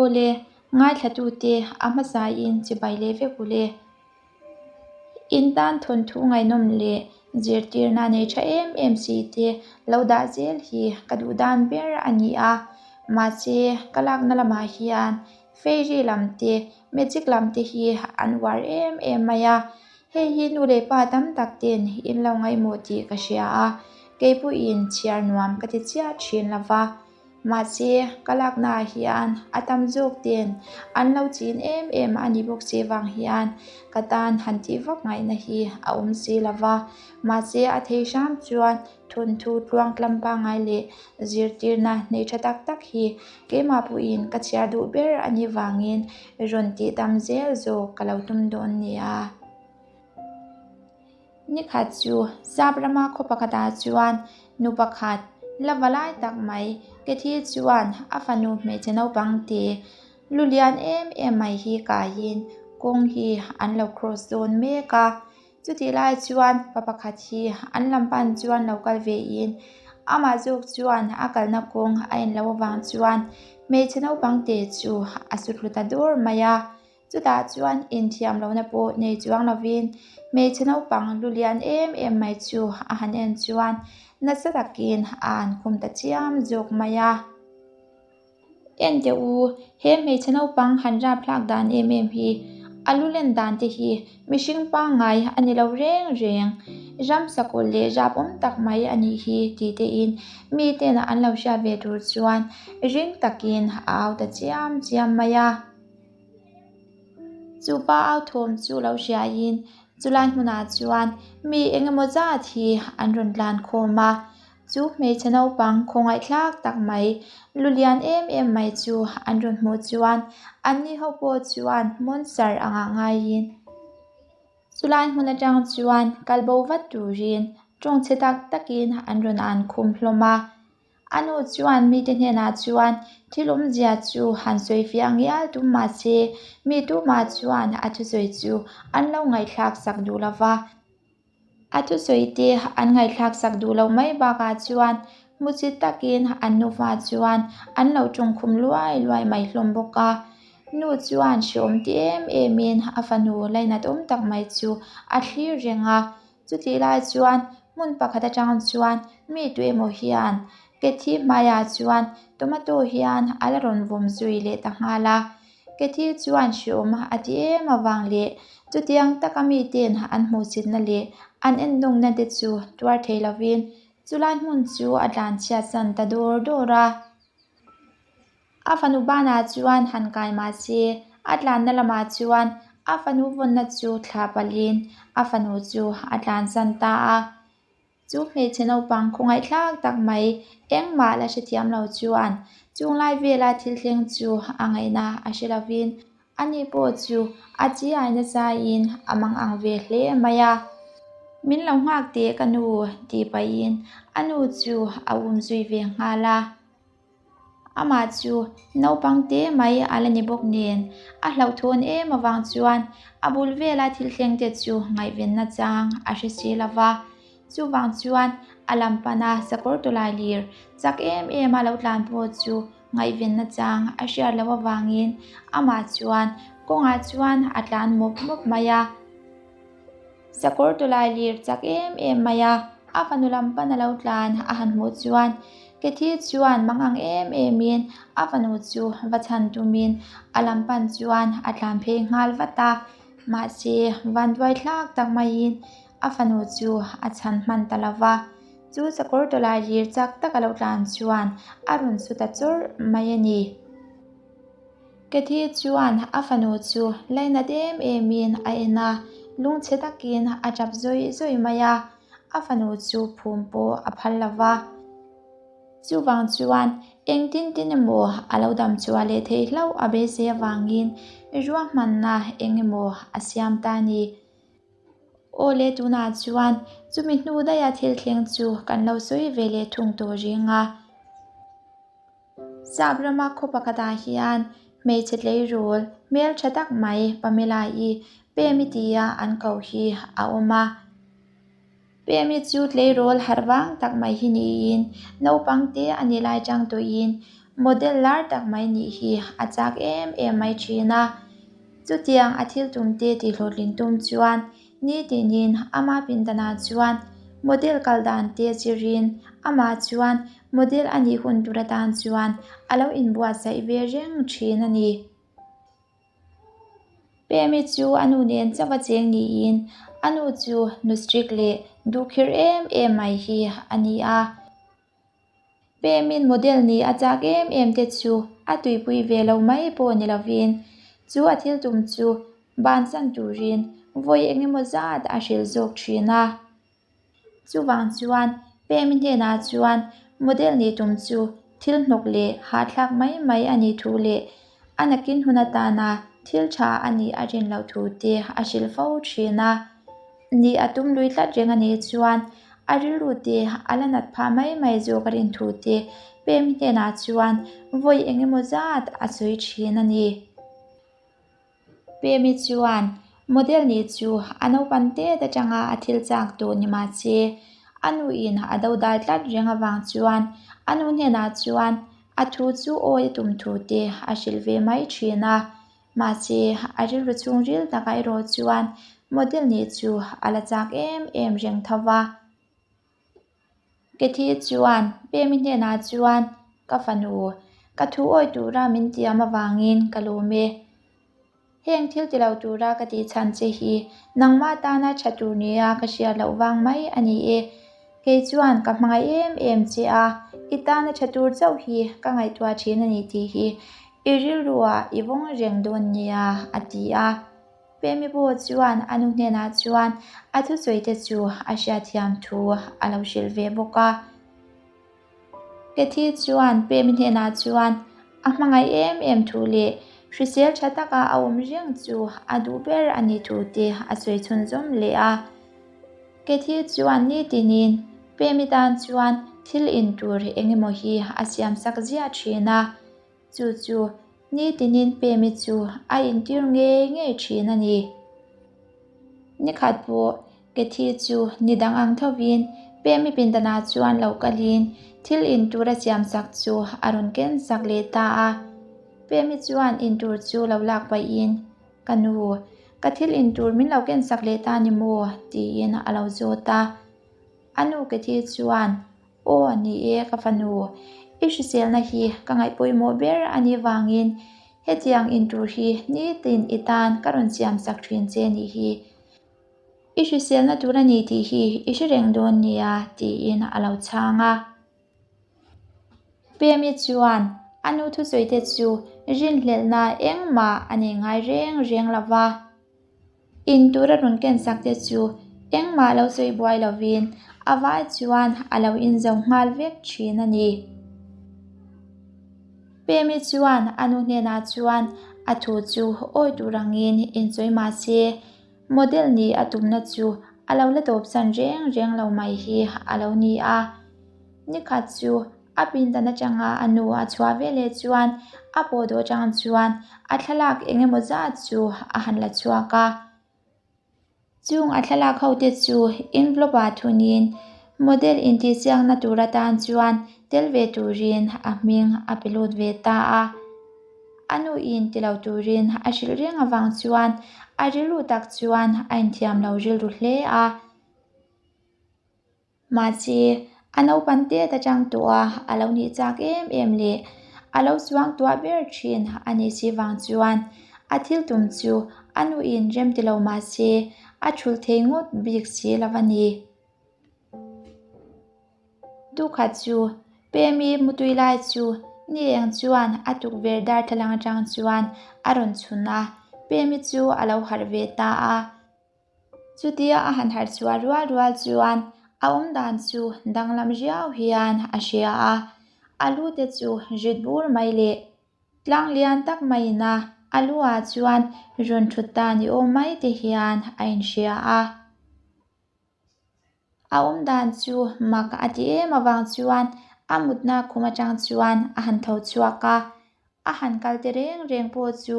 Awle, ngaithlatute a hmasain chibai leh vek u le. In tan thawnthu ngaihnawm leh zirtirna nei tha em em si te lo dah zel hi ka duh dan ber a ni a. Mahse, ka lakna lamah hian fairy lam te, magic lam te hi an uar em em mai a. Hei hi nu leh pa tam tak ten in lo ngaihmawh tih ka hria a, kei pawhin chhiar nuam ka ti chiah thin lo va. Mahse, ka laknaah hian a tam zawk ten an lo chin em em a ni bawk si vang hian ka tan han tih vak ngaihna hi a awm si lo va. Mahse, a thei hram chuan thawnthu tluangtlam pangngai leh zirtirna nei tha tak tak hi keimah pawhin ka chhiar duh ber a nih vangin rawn tih tam zel zawk ka lo tum dawn nia. Ni khat chu Sap rama khaw pakhatah chuan nu pakhat la va lai tak mai Kathy chuan a fanu hmeichhe naupang te lu lian em em mai hi kaiin kawng hi an lo cross dawn mek a. Chutih lai chuan pa pakhat hi an lam pan chuan lo kal vein amah zawk chuan a kalna kawng a en loh avang chuan hmeichhe naupang te chu a su thlu ta dur mai a. Chutah chuan inthiam lohna pawh nei chuang lovin hmeichhe naupang lu lian em em mai chu a han en chuan nasa takin a an khum ta chiam zawk mai a. En teh u, he hmeichhe naupang han rap hlak dan em em hi a lu len dan te hi mihring pangngai a ni lo reng reng. Ram sakawlh leh rap awm tak mai a nih hi tih tein miten an lo hriat ve tur chuan ring takin a au ta chiam chiam mai a. Chu pa au thawm chu lo hriaiin chulai hmunah chuan mi eng emaw zat hi an rawn tlan khawm a, chu hmeichhe naupang khawngaihthlak tak mai lu lian em em mai chu an rawn hmuh chuan anni ho pawh chuan monster angah ngaiin Chulai hmun atang chuan kal bo vat turin tawng chhe tak takin an rawn an khum hlawm a. A nu chuan mite hnenah chuan thil awmzia chu han sawi fiah ngial tum mah se, mi tumah chuan a thusawi chu an lo ngaihthlak sak duh lo va. A thusawi te an ngaihthlak sak duh loh mai bakah chuan hmuchit takin an nufa chuan an lo tawngkhum luai luai mai hlawm bawk a. Nu chuan hreawm ti em emin a fanu lainat awm tak mai chu a thlir reng a. Chutih lai chuan hmun pakhat atang chuan mi tu emaw hian Kathy hmaiah chuan tomato hian a la rawn vawm zui leh ta nghal a. Kathy chuan hreawm a ti em avang leh chutiang taka miten an hmuhsitna leh an endawngna te chu tuar thei lovin chulai hmun chu a tlanchhiat san ta dawr dawr a. A fanu banah chuan han kai mah se, a tlanna lamah chuan a fanu vawnna chu thla palhin a fanu chu a tlansan ta a. Chu hmeichhe naupang khawngaihthlak tak mai engmah la hrethiam lo chuan chunglai vela thil thleng chu a ngaihna a hre lovin ani pawh chu a chi ai nasaiin a mang ang ve hle mai a. Min lo nghak teh ka nu tih pahin a nu chu a um zui ve nghal a. Amah chu naupang te mai a la ni bawk nen, a hlauhthawn em avang chuan a bul vela thil thleng te chu ngaihvenna chang a hre si lo va. Chuvang chuan a lam pana sakawr tawlai lir chak em em a lo tlan pawh chu ngaihvenna chang a hriat loh avangin amah chuan kawngah chuan a tlan mawp mawp mai a. Sakawr tawlai lir chak em em mai a, a fanu lam pan a lo tlan a han hmuh chuan Kathy chuan mangang em emin a fanu chu va chhan tumin a lam pan chuan a tlan phei nghal vat a, mahse vanduai thlak tak maiin a fanu chu a chhan hman ta lo va, chu sakawr tawlai lir chak tak a lo tlan chuan a rawn su ta chawrh mai a ni. Kathy chuan a fanu chu lainat em emin a en a, lungchhe takin a tap zawih zawih mai a, a fanu chu phum pawh a phal lo va. Chuvang chuan engtin tin emaw a lo dam chhuah leh theih hlauh a beisei avangin ruahmanna eng emaw a siam ta a ni. Aw le tunah chuan chumi hnu daiha thil thleng chu kan lo sawi ve leh thung tawh reng a. Sap rama khaw pakhatah hian hmeichhe tleirawl hmel tha tak mai Pamela-i Pemi tia an koh hi a awm a. Pemi chu tleirawl harh vang tak mai hi niin naupang te a ni lai chang tawhin model lar tak mai nih hi a chak em em mai thin a. Chutiang a thil tumte tihhlawhtlin tum chuan nitinin ama pindanah chuan model kal dan te zirin amah chuan model a nih hun tur atan chuan a lo inbuatsaih ve reng thin a ni. Pemi chu a nu nen chauh a cheng niin a nu chu nu strict leh duhkhirh em em mai hi a ni a. Pemin model nih a chak em em te chu a tuipui ve lo mai pawh ni lovin chu a thil tum chu bansan turin vawi eng emaw zat a hrilh zawk thin a. Chuvang chuan Pemi hnenah chuan model nih tum chu thil hnawk leh hahthlak mai mai a nih thu leh a nakin hun atana thil tha a nih a rin loh thu te a hrilh fo thin a. Nih a tum lui tlat reng a nih chuan a rilru te a la nat phah mai mai zawk a rin thu te Pemi hnenah chuan vawi eng emaw zat a sawi thin a ni. Pemi chuan model nih chu a naupan tet atanga a thil chak tawh ni mahse a nuin a do dal tlat reng avang chuan a nu hnenah chuan a thu chu awi a tum thu te a hrilh ve mai thin a. Mahse a rilru chhungril takah erawh chuan model nih chu a la chak em em reng tho va. Cathy chuan Pemi hnenah chuan, Ka fanu, ka thu awi tura min tiam avangin ka lawm e. Heng thil ti lo tura ka tih chhan che hi nangmah tana tha tur nia ka hriat loh vang mai a ni e. Kei chuan ka hmangaih em em che a, i tana tha tur chauh hi ka ngaihtuah thin a ni tih hi i rilruah i vawng reng dawn nia, a ti a. Pemi pawh chuan a nu hnenah chuan a thusawi te chu a hriatthiam thu a lo hrilh ve bawk a. Cathy chuan Pemi hnenah chuan a hmangaih em em thu leh hrisel tha taka a awm reng chu a duh ber a nih thu te a sawi chhunzawm leh a. Cathy chuan nitinin Pemi tan chuan thil in tur eng emaw hi a siamsak ziah thin a. Chu chu nitinin Pemi chu a intir ngei ngei thin a ni. Nikhat pawh Cathy chu ni dang ang thovin Pemi pindanah chuan lo kalin thil intur a siamsak chu a rawn ken sak leh ta a. Pemi chuan intur chu lo lak pahin, Ka nu, ka thil intur min lo ken sak leh ta ni maw? tiin a lo zawt a. A nu Cathy chuan, Aw ni e ka fanu, i hriselna hi ka ngaih pawimawh ber a nih vangin hetiang intur hi nitin i tan ka rawn siam sak thin che nih hi. I hriselna tur a ni tih hi i hre reng dawn nia tiin a lo chhang a. Pemi chuan a nu thusawi te chu rinhlelhna engmah a nei ngai reng reng lo va. In tur a rawn ken sak te chu engmah lo sawi buai lovin a vai chuan a lo inzo nghal vek thin a ni. Pemi chuan a nu hnenah chuan a thu chu awi tur angin insawi mah se, model nih a tumna chu a lo la tawpsan reng reng lo mai hi a lo ni a. Nikhat chu A pindan atanga a nu a chhuah veleh chuan a pawhdawh atang chuan a thlalak eng emaw zat chu a han la chhuak a. Chung a thlalak ho te chu envelope ah thunin model intihsiakna tur atan chuan tel ve turin a hming a pe lut ve ta a. A nu in ti lo turin a hrilh reng avang chuan a rilru tak chuan a inthiam lo rilru hle a. Mahse, a naupan tet atang tawh a, a lo nih chak em em leh a lo chuang tuah ber thin a nih si vang chuan a thil tum chu a nuin rem ti lo mahse a thulh thei ngawt bik si lo a ni. Tukhat chu Pemi mutui lai chu ni eng chuan a tukverh darthlalang atang chuan a rawn chhun a, Pemi chu a lo harh ve ta a. Chutia a han harh chhuah rual rual chuan a awm dan chu danglam riau hian a hria a, a lu te chu rit bur mai leh tlang lian tak maiin a a lu ah chuan rawn thut ta ni awm mai te hian a inhria a. A awm dan chu mak a ti em avang chuan a mutna khum atang chuan a han tho chhuak a, a han kal te reng reng pawh chu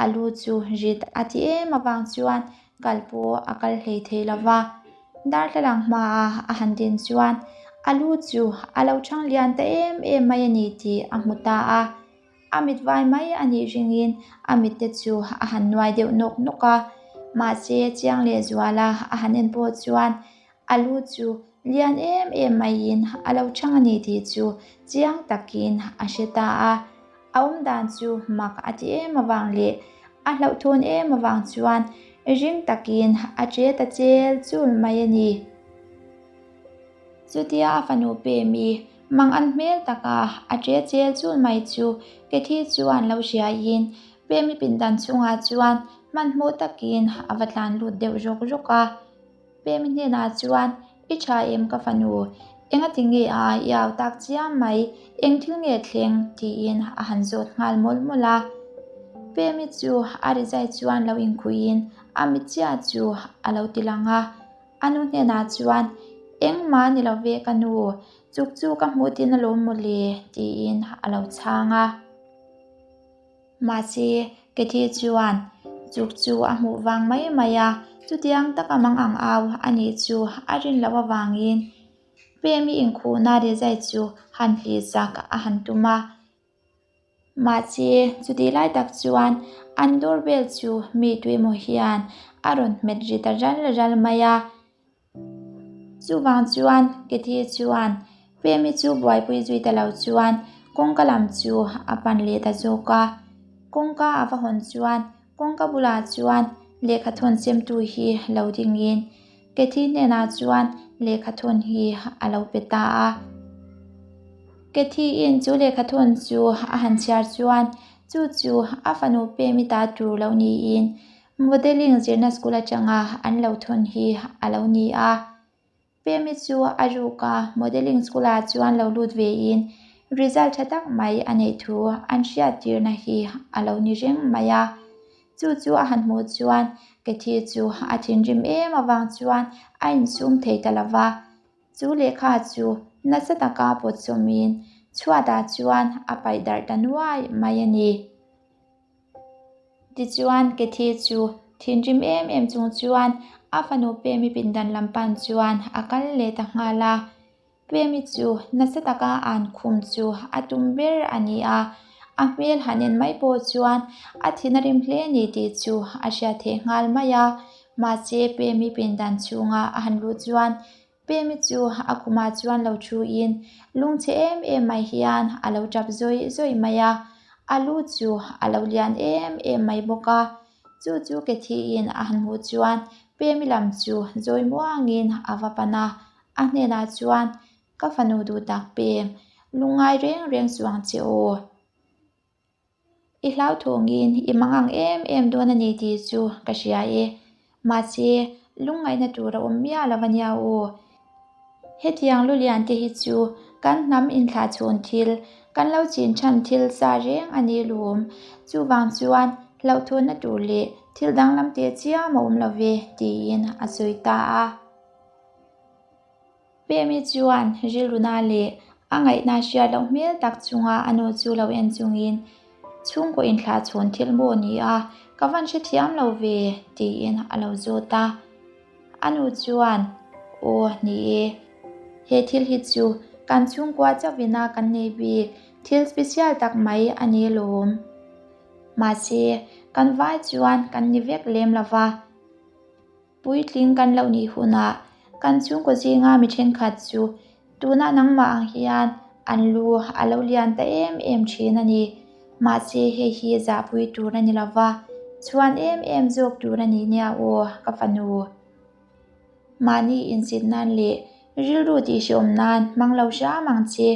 a lu chu rit a ti em avang chuan kal pawh a kal hlei thei lo va. Darthlalang hmaah a han din chuan A lu chu a lo chhang lian ta em em mai a ni tih a hmu ta a. A mit vai mai a nih ringin a mit te chu a han nuai deuh nawk nawk a. Mahse chiang leh zuala a han en pawh chuan a lu chu lian em em maiin a lo chhang a ni tih chu chiang takin a hre ta a. A awm dan chu mak a ti em avang leh a hlauhthawn em avang chuan ring takin a che ta chel chul mai a ni. Chutia a fanu Pemi mang an hmel taka a che chel chul mai chu Cathy chuan lo hriaiin Pemi pindan chhungah chuan hmanhmawh takin a va tlan lut deuh rawk rawk a. Pemi hnenah chuan, I tha em ka fanu? Engati nge a i au tak chiam mai? Eng thil nge thleng? tiin a han zawt nghal mawlh mawlh a. Pemi chu a rizai chuan lo inkhuihin a mit chiah chu a lo ti lang a. A nu hnenah chuan, Engmah ni lo ve ka nu, chuk chu ka hmuh tin alawm mawle, tiin a lo chhang a. Mahse, Cathy chuan chuk chu a hmuh vang mai mai a, chutiang taka mang ang au a nih chu a rin loh avangin Pemi inkhuhna rizai chu han hlih zak a han tum a. Mahse, chutih lai tak chuan an doorbell chu mi tuemaw hian a rawn hmet ri ta ral ral mai a. Chuvang chuan Cathy chuan Pemi chu buaipui zui ta lo chuan kawngka lam chu a pan leh ta zawk a. Kawngka a va hawn chuan kawngka bulah chuan lehkha thawn semtu hi lo dingin Cathy hnenah chuan lehkha thawn hi a lo pe ta a. Cathy-in chu lehkha thawn chu a han chhiar chuan chu chu a fanu Pemi ta tur lo niin Modelling zirna school atanga an lo thawn hi a lo ni a. Pemi chu a ruk a, modelling school ah chuan lo lut vein result tha tak mai a neih thu an hriattirna hi a lo ni reng mai a. Chu chu a han hmuh chuan Cathy chu a thinrim em avang chuan a insum thei ta lova. Chu lehkha chu nasa taka pawt sawmin chhuatah chuan a paih darh ta nuai mai a ni. Tichuan, Cathy chu thinrim em em chung chuan a fanu Pemi pindan lam pan chuan a kal leh ta nghal a. Pemi chu nasa taka an khum chu a tum ber a ni a, a hmel han en mai pawh chuan a thin a rim hle a ni tih chu a hriat theih nghal mai a. Mahse, Pemi pindan chhunga a han luh chuan Pemi chu a khumah chuan lo thuin lungchhe em em mai hian a lo tap zawih zawih mai a, a lu chu a lo lian em em mai bawk a. Chu chu Cathy-in a han hmuh chuan Pemi lam chu zawi muangin a va pan a, a hnenah chuan, Ka fanu duh tak Pem, lungngai reng reng chuang che aw. I hlauthawngin i mangang em em dawn a ni tih chu ka hria e. Mahse, lungngaihna tur a awm miah lo a nia aw. Hetiang lu lian te hi chu kan hnam inthlahchhawn thil, kan lo chin than thil sa reng a ni lawm. Chuvang chuan hlauhthawnna tur leh thil danglam teh chiam a awm lo ve, tiin a sawi ta a. Pemi chuan rilruna leh a ngaihna hriat loh hmel tak chunga a nu chu lo en chungin, Chhungkaw inthlah chhawn thil maw ni a, ka van hrethiam lo ve, tiin a lo zawt a. A nu chuan, Aw, ni e. He thil hi chu kan chhungkua chauhvina kan nei bik thil special tak mai a ni alawm. Mahse, kan vai chuan kan ni vek lem lo va. Puitling kan lo nih hunah kan chhungkaw zinga mi thenkhat chu tunah nangmah ang hian an lu a lo lian ta em em thin a ni. Mahse hei hi zahpui tur a ni lo va, chhuan em em zawk tur a ni nia aw ka fanu. Mahni insit nan leh rilru tihhreawm nan hmang lo hram ang che.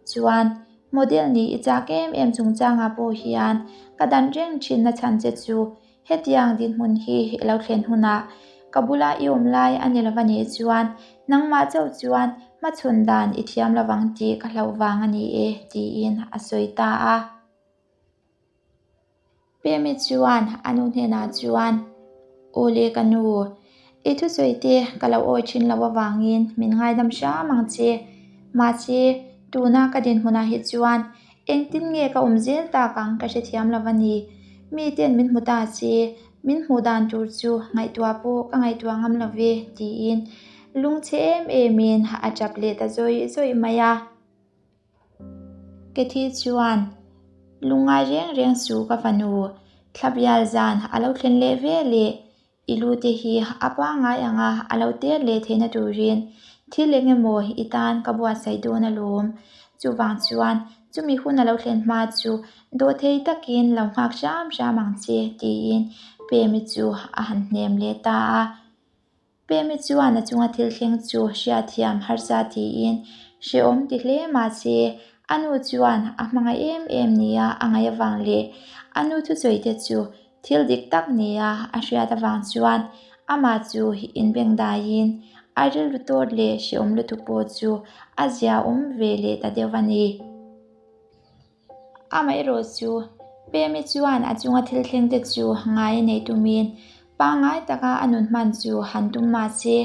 Chuan, model nih i chak em em chungchangah pawh hian ka dan reng thin na chhan che chu Hetiang dinhmun hi i lo thlen hunah ka bula i awm lai a ni lova nih chuan nangmah chauh chuan hmachhawn dan i thiam lovang tih ka hlauh vang a ni e, tiin a sawi ta a. Pemi chuan a nu hnenah chuan, Aw le ka nu, i thusawi te ka lo awi thin lo avangin min ngaidam hram ang che. Mahse, tuna ka dinhmunah hi chuan Engtin nge ka awm zel tak ang ka hrethiam lo a ni. Miten min hmu ta se, min hmuh dan tur chu ngaihtuah pawh ka ngaihtuah ngam lo ve, tiin lungchhe em emin a tap leh ta zawih zawih mai a. Kathy chuan, Lungngai reng reng suh ka fanu, thlabial zan a lo thlen leh ve leh I lu te hi a pangngai anga a lo ter leh theihna turin thil eng emaw i tan ka buatsaih dawn alawm. Chuvang chuan chumi hun a lo thlen hma chu dawhthei takin lo nghak hram hram ang che tiin Pemi chu a han hnem leh ta a. Pemi chuan a chunga thil thleng chu hriatthiam harsa tiin hrehawm ti hle mahse a nu chuan a hmangaih em em nia a ngaih avang leh a nu thusawi te chu Thil dik tak nia a hriat avang chuan amah chu inbengdaiin a rilru tawt leh hrehawm lutuk pawh chu a ziaawm ve leh ta deuh a ni. Amaherawh chu Pemi chuan a chunga thil thleng te chu ngai a neih tumin pangngai taka a nun hman chu han tum mah se,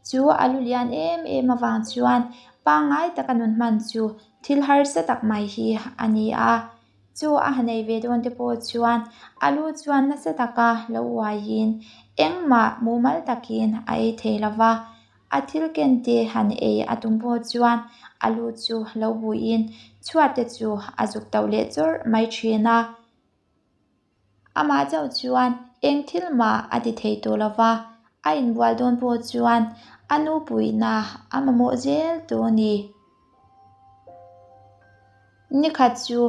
chu a lu lian em em avang chuan pangngai taka nun hman chu thil harsa tak mai hi a ni a. Chu a ha nei ve dawn te pawh chuan a lu chuan nasa taka lo uaiin engmah mumal takin a ei thei lo va, a thil ken te han ei a tum pawh chuan a lu chu lo buiin chhuat te chu a zuk tauh leh chawrh mai thin a. Amah chauh chuan eng thil mah a ti thei tawh lo va, a inbual dawn pawh chuan a nu puihna a mamawh zel tawh a ni. Nikhat chu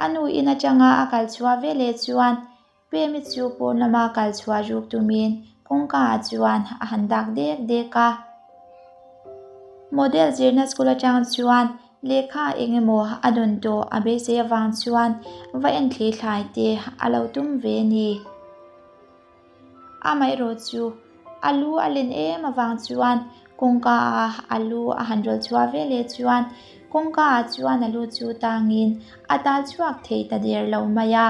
a nu in atanga a kal chhuah ve leh chuan Pemi chu pawn lama kal chhuah ruk tumin kawngka ah chuan a han dak dek dek a. Model zirna school atang chuan lehkha eng emaw a dawn tawh a beisei avang chuan va en thli thlai te a lo tum ve a ni. Amaherawh chu a lu a len em avang chuan kawngka ah a lu a han rawl chhuah ve leh chuan kawngka ah chuan a lu chu tangin a tal chhuak thei ta der lo mai a.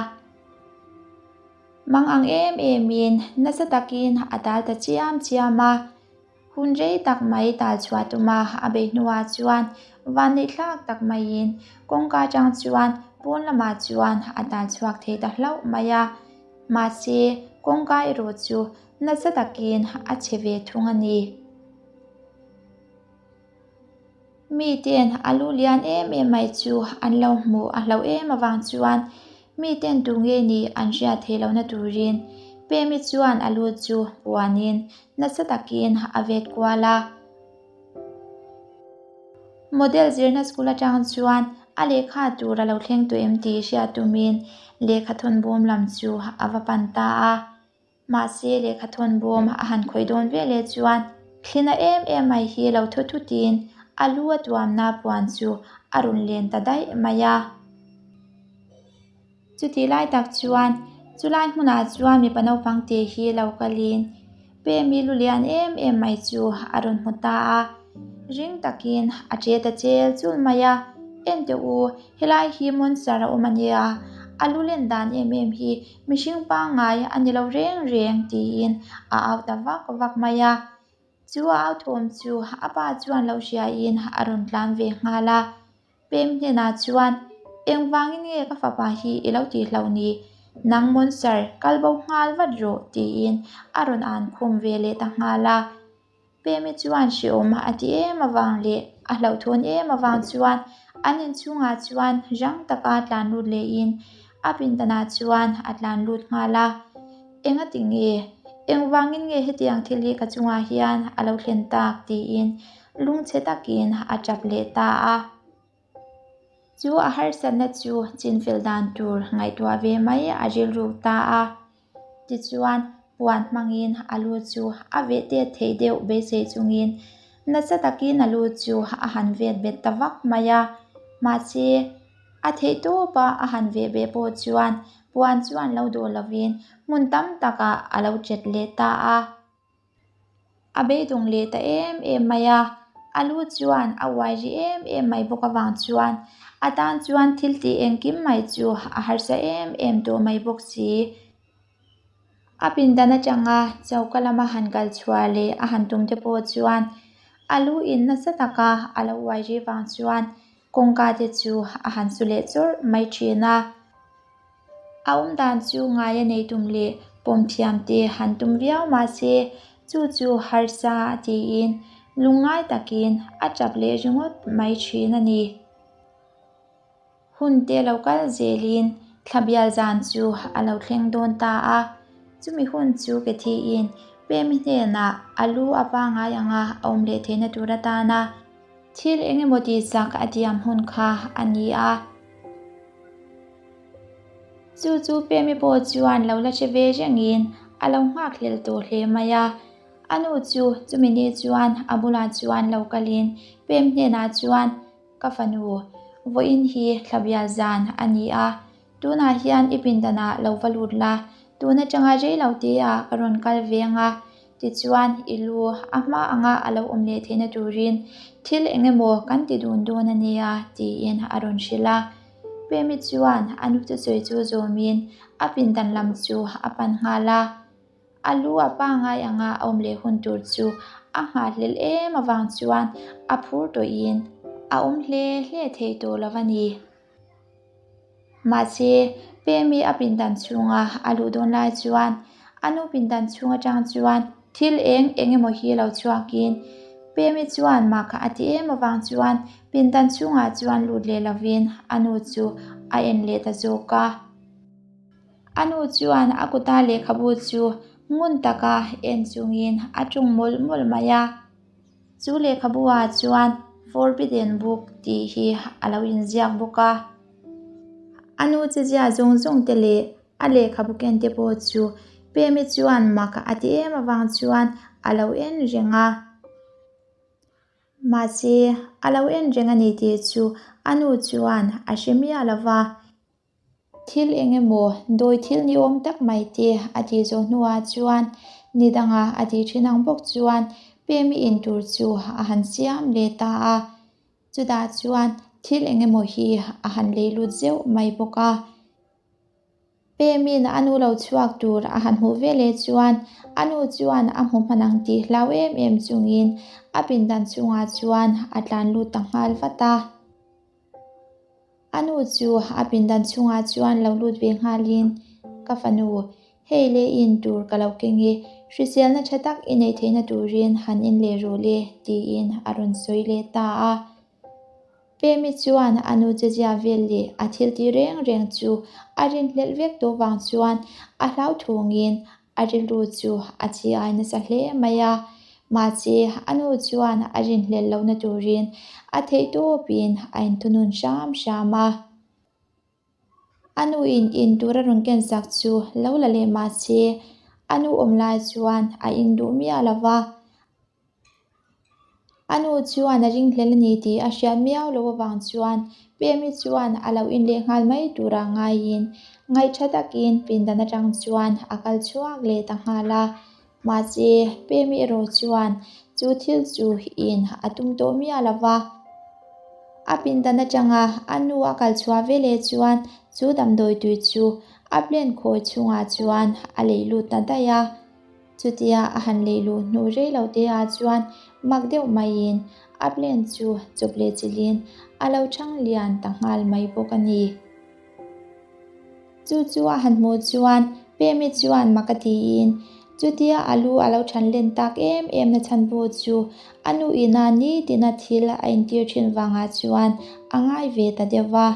Mang ang em emin nasa takin a tal ta chiam chiam a. Hun rei tak mai tal chhuah tuma a bei hnuah chuan vanneih thlak tak maiin kawngka atang chuan pawn lamah chuan a tal chhuak thei ta hlauh mai a. Mahse, kawngka erawh chu nasa takin a chhe ve thung a ni. Miten a lu lian em em mai chu an lo hmuh a hlauh em avang chuan miten tu nge nih an hriat theih lohna turin Pemi chuan a lu chu puanin nasa takin a vet kual a. Model zirna school atang chuan a lehkha tur a lo thleng tawh em tih hriat tumin lehkha thawn bawm lam chu a va pan ta a. Mahse lehkha thawn bawm a han khawih dawn ve leh chuan thlina em em mai hi lo thaw thutin a lu a tuamna puan chu a rawn len ta daih mai a. Chutih lai tak chuan chulai hmunah chuan mipa naupang te hi lo kalin Pemi lu lian em em mai chu a rawn hmu ta a. Ring takin a che ta chel chul mai a, Enteh u, helai hi monster a awm a nia, a lu len dan em em hi mihring pangngai a ni lo reng reng tiin a au ta vak vak mai a. Chu a au thawm chu a pa chuan lo hriain a rawn tlan ve nghal a. Pem hnenah chuan, Engvangin nge ka fapa hi i lo tih hlauh ni? Nang monster, kal bo nghal vat rawh tiin a rawn an khum ve leh ta nghal a. Pemi chuan hrehawm a ti em avang leh a hlauhthawn em avang chuan an inchhungah chuan rang taka tlan lut lehin a pindanah chuan a tlan lut nghal a. Engati nge? Engvangin nge hetiang thil hi ka chungah hian a lo thlen tak? tiin lungchhe takin a tap leh ta a. Chu a harsatna chu chinfel dan tur ngaihtuah ve mai a rilruk ta a. Tichuan, puan hmangin a lu chu a veh tet theih deuh beisei chungin nasa takin a lu chu a han vet bet ta vak mai a. Mahse, a theih tawpa a han veh beh pawh chuan puan chuan lo dawh lovin hmun tam takah a lo chet leh ta a. A beidawng leh ta em em mai a, a lu chuan a uai ri em em mai bawk avang chuan a tan chuan thil tih engkim mai chu a harsa em em tawh mai bawk si. A pindan atanga choka lama han kal chhuah leh a han tum te pawh chuan a lu in nasa taka a lo uai ri vang chuan kawngka te chu a han su leh chawrh mai thin a. A awm dan chu ngai a nei tum leh pawm thiam te han tum viau mah se chu chu harsa a tiin Lungngai takin a tap leh ringawt mai thin a ni. Hun te lo kal zelin thlabial zan chu a lo thleng dawn ta a. Chumi hun chu Kethiin Pemi hnenah a lu a pangngai anga a awm leh theihna tur atana thil eng emaw tihsak a tiam hun kha a ni a. Chu chu Pemi pawh chuan lo la hre ve rengin a lo nghakhlel tawh hle mai a. A nu chu chumi ni chuan a bulah chuan lo kalin Pem hnenah chuan, Ka fanu, vawiin hi thlabial zan a ni a, tunah hian i pindanah lo va lut la, tun atanga rei lo teah ka rawn kal ve anga, tichuan i lu a hma anga a lo awm leh theihna turin thil eng emaw kan ti dun dawn a nia, tiin a rawn hrilh a. Pemi chuan a nu thusawi chu zawmin a pindan lam chu a pan nghal a. A lu a pangngai anga a awm leh hun tur chu a nghahhlelh em avang chuan a phur tawhin a awm hle hle thei tawh lo a ni. Mahse, Pemi a pindan chhunga a luh dawn lai chuan a nu pindan chhung atang chuan thil eng eng emaw hi lo chhuakin Pemi chuan mak a ti em avang chuan pindan chhungah chuan lut leh lovin a nu chu a en leh ta zawk a. A nu chuan a kuta lehkhabu chu ngun taka en chungin a ṭung mawlh mawlh mai a. Chu lehkhabu ah chuan Forbidden Book tih hi a lo inziak bawk a. A nu chezia zawng zawng te leh a lehkhabu ken te pawh chu Pemi chuan mak a ti em avang chuan a lo en reng a. Mahse, a lo en reng a ni tih chu a nu chuan a hre miah lo va. Thil eng emaw dawi thil ni awm tak mai te a tih zawh hnuah chuan ni danga a tih thin ang bawk chuan Pemi in tur chu a han siam leh ta a. Chutah chuan thil eng emaw hi a han lei lut zeuh mai bawk a. Pemi'n a nu lo chhuak tur a han hmuh ve leh chuan a nu chuan a hmu hman ang tih hlau em em chungin a pindan chungah chuan a tlan lut ta nghal vat a. A nu chu a pindan chhungah chuan lo lut ve nghalin, Ka fanu, hei le in tur ka lo keng i, hriselna tha tak i neih theihna turin han in leh rawh le, tiin a rawn sawi leh ta a. Pemi chuan a nu chezia vel leh a thil ti reng reng chu a rinhlelh vek tawh vang chuan a hlauthawngin A rilru chu a chi ai nasa hle mai a, mahse a nu chuan a rinhlelh lohna turin a theihtawpin a inthunun hram hram a. A nuin in tur a rawn kensak chu lo la leh mahse a nu awm lai chuan a induh miah lo va. A nu chuan a ringhlel a ni tih a hriat miau loh avang chuan Pemi chuan a lo in leh nghal mai tura ngaiin ngaihtha takin pindan atang chuan a kal chhuak leh ta nghal a. Mahse, Pemi erawh chuan chu thil chu in a tum tawh miah lo va. A pindan atanga a nu a kal chhuah ve leh chuan chu damdawi tui chu a plane khawi chhungah chuan a lei lut ta daih a. Chutia a han lei luh hnu rei lo te ah chuan mak deuh maiin a plane chu chawp leh chilhin a lo chhang lian ta nghal mai bawk a ni. Chu chu a han hmuh chuan Pemi chuan mak a tiin chutia a lu a lo than len tak em em na chhan pawh chu a nu ina nitina thil a intir thin vangah chuan a ngai ve ta deuh va.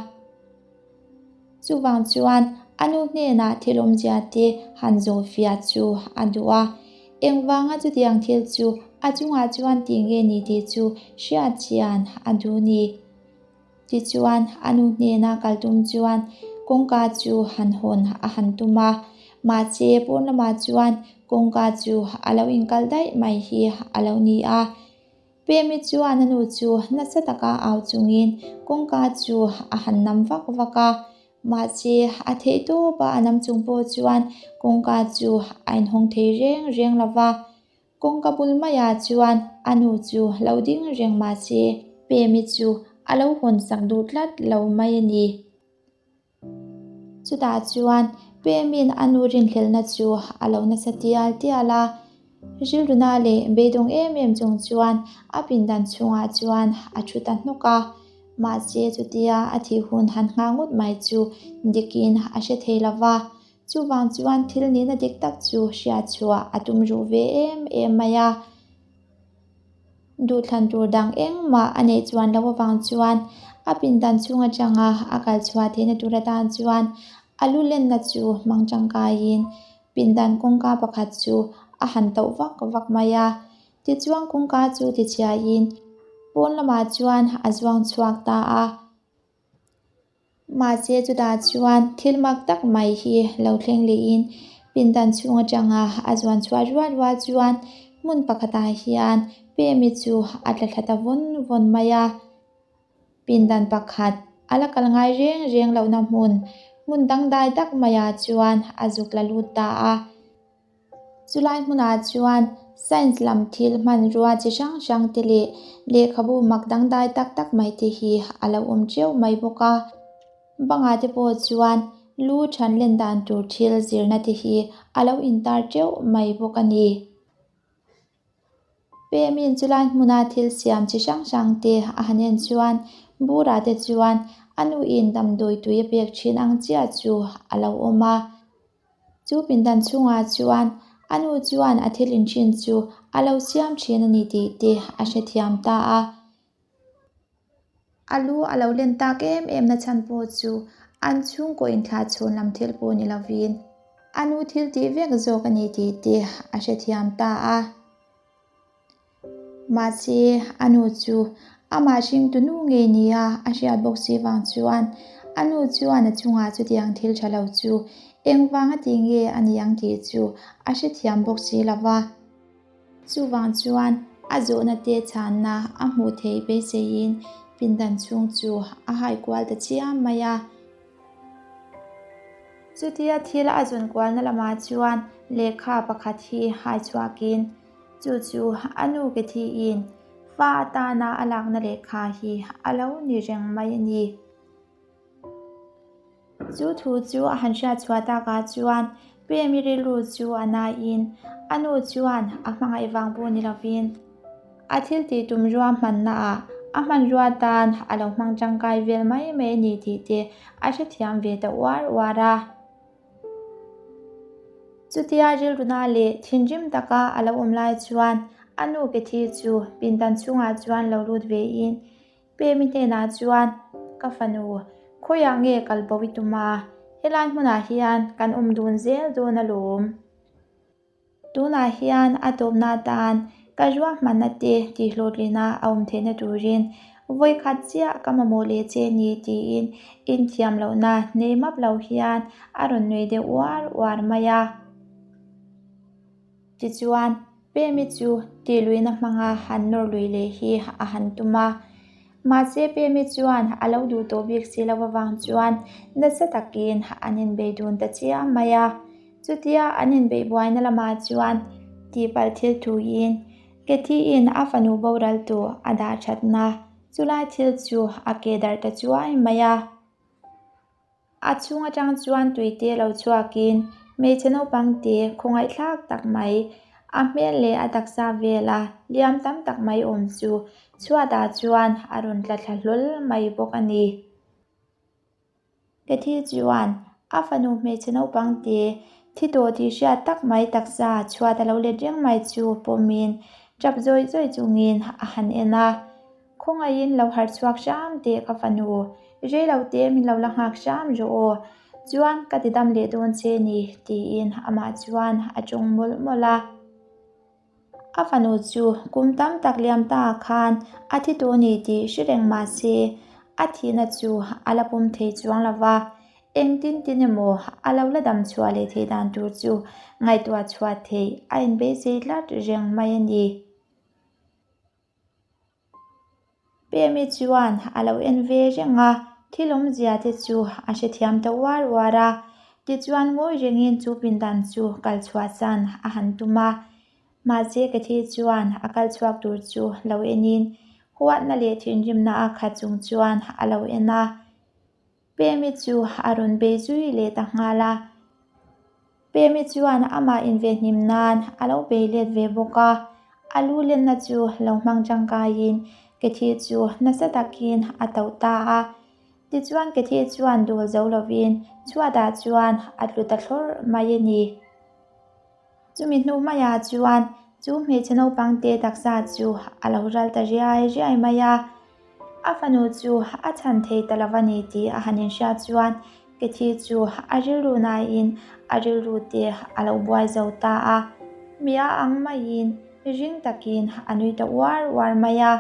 Chuvang chuan a nu hnenah thil awmzia te han zawhfiah chu a duh a, engvanga chutiang thil chu a chungah chuan tih nge ni tih chu hriat chian a duh ni. Tichuan a nu hnena kal tum chuan kawngka chu han hawn a han tum a, mahse pawn lamah chuan kawngka chu a lo inkal daih mai hi a lo ni a. Pemi chuan a nu chu nasa taka au chungin kawngka chu a han nam vak vak a, mahse a theih tawpa a nam chung pawh chuan kawngka chu a inhawng thei reng reng lo va. Kawngka bul maiah chuan a nu chu lo ding reng mahse Pemi chu a lo hawn sak duh tlat lo mai a ni. Chutah chuan Pemi'n a nu rinhlelhna chu a lo nasa tial tial a, rilruna leh beidawng em em chung chuan a pindan chhungah chuan a thu ta hnawk a. Mahse chutia a thih hun han nghah ngawt mai chu dikin a hre thei lo va, chuvang chuan thil nihna dik tak chu hriatchhuah a tum ruh ve em em mai a. Duhthlan tur dang engmah a neih chuan loh avang chuan a pindan chhung atanga a kal chhuah theihna tur atan chuan a lu lenna chu hmang tangkaiin pindan kawngka pakhat chu a han tauh vak vak mai a. Tichuan kawngka chu tichhiain pawn lamah chuan a zuang chhuak ta a. Mahse chutah chuan thil mak tak mai hi lo thleng lehin pindan chhung atanga a zuan chhuah rual rual chuan hmun pakhatah hian Pemi chu a tla thla ta vawn vawn mai a. Pindan pakhat a la kal ngai reng reng lohna hmun, hmun dangdai tak maiah chuan a zuk la lut ta a. Chulai hmunah chuan science lam thil hmanrua chi hrang hrang te leh lehkhabu mak dangdai tak tak mai te hi a lo awm teuh mai bawk a. Bangah te pawh chuan lu than len dan tur thil zirna te hi a lo intar teuh mai bawk a ni. Pemi'n chulai hmuna thil siam chi hrang hrang te a han en chuan Bura te chuan a nuin damdawi tui a pek thin ang chiah chu a lo awm a. Chu pindan chhungah chuan a nu chuan a thil inhrin chu a lo siam thin a ni tih te a hrethiam ta a. A lu a lo len tak em em na chhan pawh chu an chhungkaw inthlah chhun lam thil pawh ni lovin a nu thil tih vek zawk a ni tih te a hrethiam ta a. Mahse, a nu chu amah hringtu nu ngei nia a hriat bawk si vang chuan a nu chuan a chungah chutiang thil tha lo chu engvang a ti nge a ni ang tih chu a hrethiam bawk si lo va. Chuvang chuan a zawhna te chhanna a hmuh theih beiseiin pindan chhung chu a hai kual ta chiam mai a. Chutia thil a zawn kualna lamah chuan lehkha pakhat hi hai chhuakin chu chu a nu ke thiin fa atana a lakna lehkha hi a lo ni reng mai a ni. Chu thu chu a han hriat chhuah takah chuan Pemi rilru chu a nain a nu chuan a hmangaih vang pawh ni lovin a thil tih tum ruahmannaah a hmanrua tan a lo hmang tangkai vel mai mai a ni tih te a hrethiam ve ta uar uar a. Chutia rilruna leh thinrim taka a lo awm lai chuan a nu ke thi chu pindan chhungah chuan lo lut vein Pemi hnenah chuan, Ka fanu, khawiah nge kal bo i tum a? Helai hmunah hian kan awm dun zel dawn alawm. Tunah hian a tawpna atan ka ruahmanna te tihhlawhtlina a awm theihna turin vawikhat chiah ka mamawh leh che ni tiin inthiam lohna nei map lo hian a rawn nui deuh uar uar mai a. Tichuan, Pemi chu tihluihna hmanga han nawr lui leh hi a han tum a. Mahse, Pemi chuan a lo duh tawh bik si lo avang chuan nasa takin an inbei dun ta chiam mai a. Chutia an inbeih buaina lamah chuan tihpalh thil thuin Kethiin a fanu boral tu a dah thatna chulai thil chu a ke darh ta chuai mai a. A chhung atang chuan tuite lo chhuakin hmeichhe naupang te khawngaihthlak tak mai, a hmel leh a taksa vela liam tam tak mai awm chu chhuatah chuan a rawn tla thla hlawl mai bawk a ni. Kathy chuan a fanu hmeichhe naupang te thi tawh tih hriat tak mai taksa chhuat a lo let reng mai chu pawmin tap zawih zawih chungin a han en a. Khawngaihin lo harh chhuak hram teh ka fanu, rei lo te min lo la nghak hram rawh aw, chuan ka ti dam leh dawn che ni tiin amah chuan a tawng mawlh mawlh a. A fanu chu kum tam tak liam ta khan a thi tawh ni tih hre reng mah se a thihna chu a la pawm thei chuang lo va, engtin tin emaw a lo la dam chhuah leh theih dan tur chu ngaihtuah chhuah theih a inbeisei tlat reng mai a ni. Pemi chuan a lo en ve reng a, thil awmzia te chu a hrethiam ta uar uar a. Tichuan ngawi rengin chu pindan chu kal chhuah san a han tum a. Mahse Kathy chuan a kal chhuak tur chu lo enin huatna leh thinrimna a khat chung chuan a lo en a. Pemi chu a rawn bei zui leh ta nghal a. Pemi chuan amah invenhim nan a lo bei let ve bawk a, a lu lenna chu lo hmang tangkaiin Kathy chu nasa takin a tauh ta a. Tichuan Kathy chuan dul zo lovin chhuatah chuan a tlu ta thlawrh mai a ni. Chumi hnu hmaiah chuan Chu hmeichhe naupang te taksa chu a lo ral ta riai riai mai a. A fanu chu a chhan thei ta lo a ni tih a han inhriat chuan Kathy chu a rilru naiin a rilru te a lo buai zo ta a. Mi a ang maiin ring takin a nui ta uar uar mai a.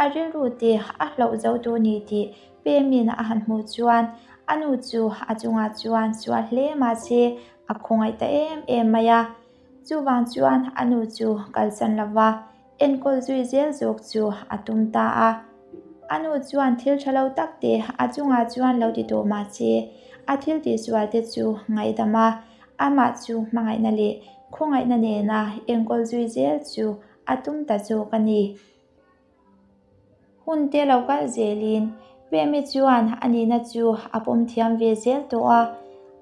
A rilru te a hloh zo tur ni tih Pemi'n a han hmuh chuan a nu chu a chungah chuan sual hle mahse a khawngaih ta em em mai a. Chuvang chuan a nu chu kalsan lova enkawl zui zel zawk chu a tum ta a. A nu chuan thil tha lo tak te a chungah chuan lo ti tawh mahse a thil tihsual te chu ngaihdam a, amah chu hmangaihna leh khawngaihna nena enkawl zui zel chu a tum ta zawk a ni. Hun te lo kal zelin Pemi chuan a nihna chu a pawm thiam ve zel tawh a,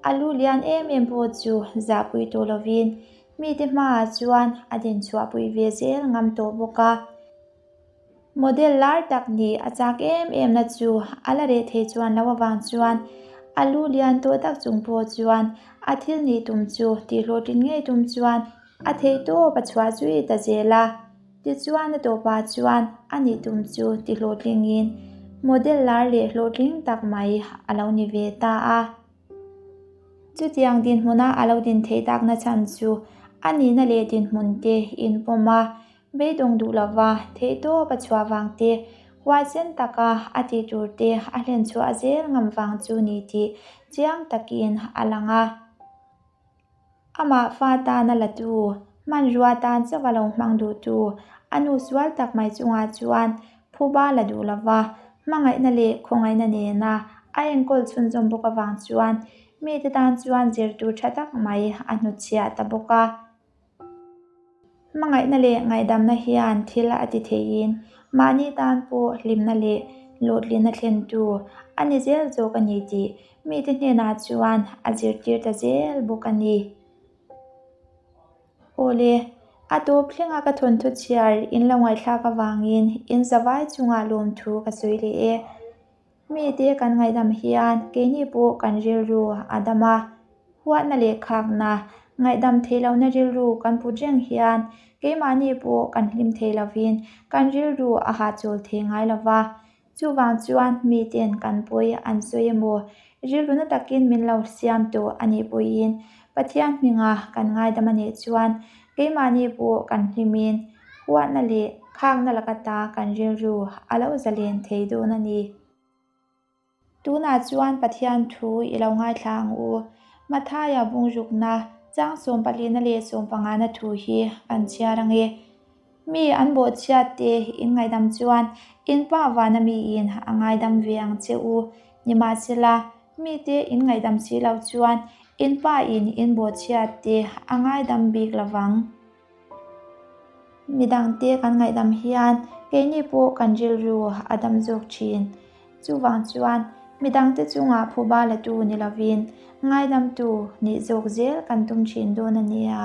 a lu lian em em pawh chu zahpui tawh lovin mite hmaah chuan a din chhuahpui ve zel ngam tawh bawk a. Model lar tak nih a chak em em na chu a la reh thei chuan lo avang chuan a lu lian tawh tak chung pawh chuan a thil nih tum chu tihhlawhtlin ngei tum chuan a theihtawp a chhuah zui ta zel a. Tichuan a tawpah chuan a nih tum chu ti hlawhtlingin model lar leh hlawhtling tak mai a lo ni ve ta a. Chutiang dinhmuna a lo din theih takna chhan chu a nihna leh dinhmun te inpawm a, beidawng duh lova theihtawp a chhuah vang te, huaisen taka a tih tur te a hlen chhuah zel ngam vang chu ni tih chiang takin a lang a. Amah fa tana la tu, hmanrua tan chauh a lo hmang duh tu, a nu sual tak mai chungah chuan phuba la duh lo va, hmangaihna leh khawngaihna nena a enkawl chhunzawm bawk avang chuan mite tan chuan zir tur tha tak mai a hnutchhiah ta bawk a. Hmangaihna leh ngaihdamna hian thil a ti theiin mahni tan pawh hlimna leh hlawhtlinna thlentu a ni zel zawk a ni tih mite hnenah chuan a zirtir ta zel bawk a ni. Awle, a tawp thlenga ka thawnthu chhiar in lo ngaihthlak avangin in zavai chungah lawmthu ka sawi leh e. Mite kan ngaihdam hian keini pawh kan rilru a dam a, huatna leh khakna, ngaihdam theih lohna rilru kan put reng hian keimahni pawh kan hlim thei lovin kan rilru a hahchawl thei ngai lo va. Chuvang chuan miten kan pawi an sawi emaw, rilru na takin min lo siam tawh a nih pawhin Pathian hminga kan ngaidam a nih chuan keimahni pawh kan hlimin Huatna leh khakna laka ta kan rilru a lo zalen thei dawn a ni. Tunah chuan Pathian thu i lo ngaithla ang u. Mathaia bungrukna chang sawmpalina leh sawmpangana thu hi kan chhiar ang e. Mi an bawhchhiat te in ngaihdam chuan in pa vana miin a ngaidam ve ang che u. Nimahsela, mite in ngaihdam si lo chuan in pa in in bawhchhiat te a ngaidam bik lovang. Midangte kan ngaihdam hian keini pawh kan rilru a dam zawk thin. Chuvang chuan midangte chungah phuba latu ni lovin ngaidamtu nih zawk zel kan tum thin dawn a nia.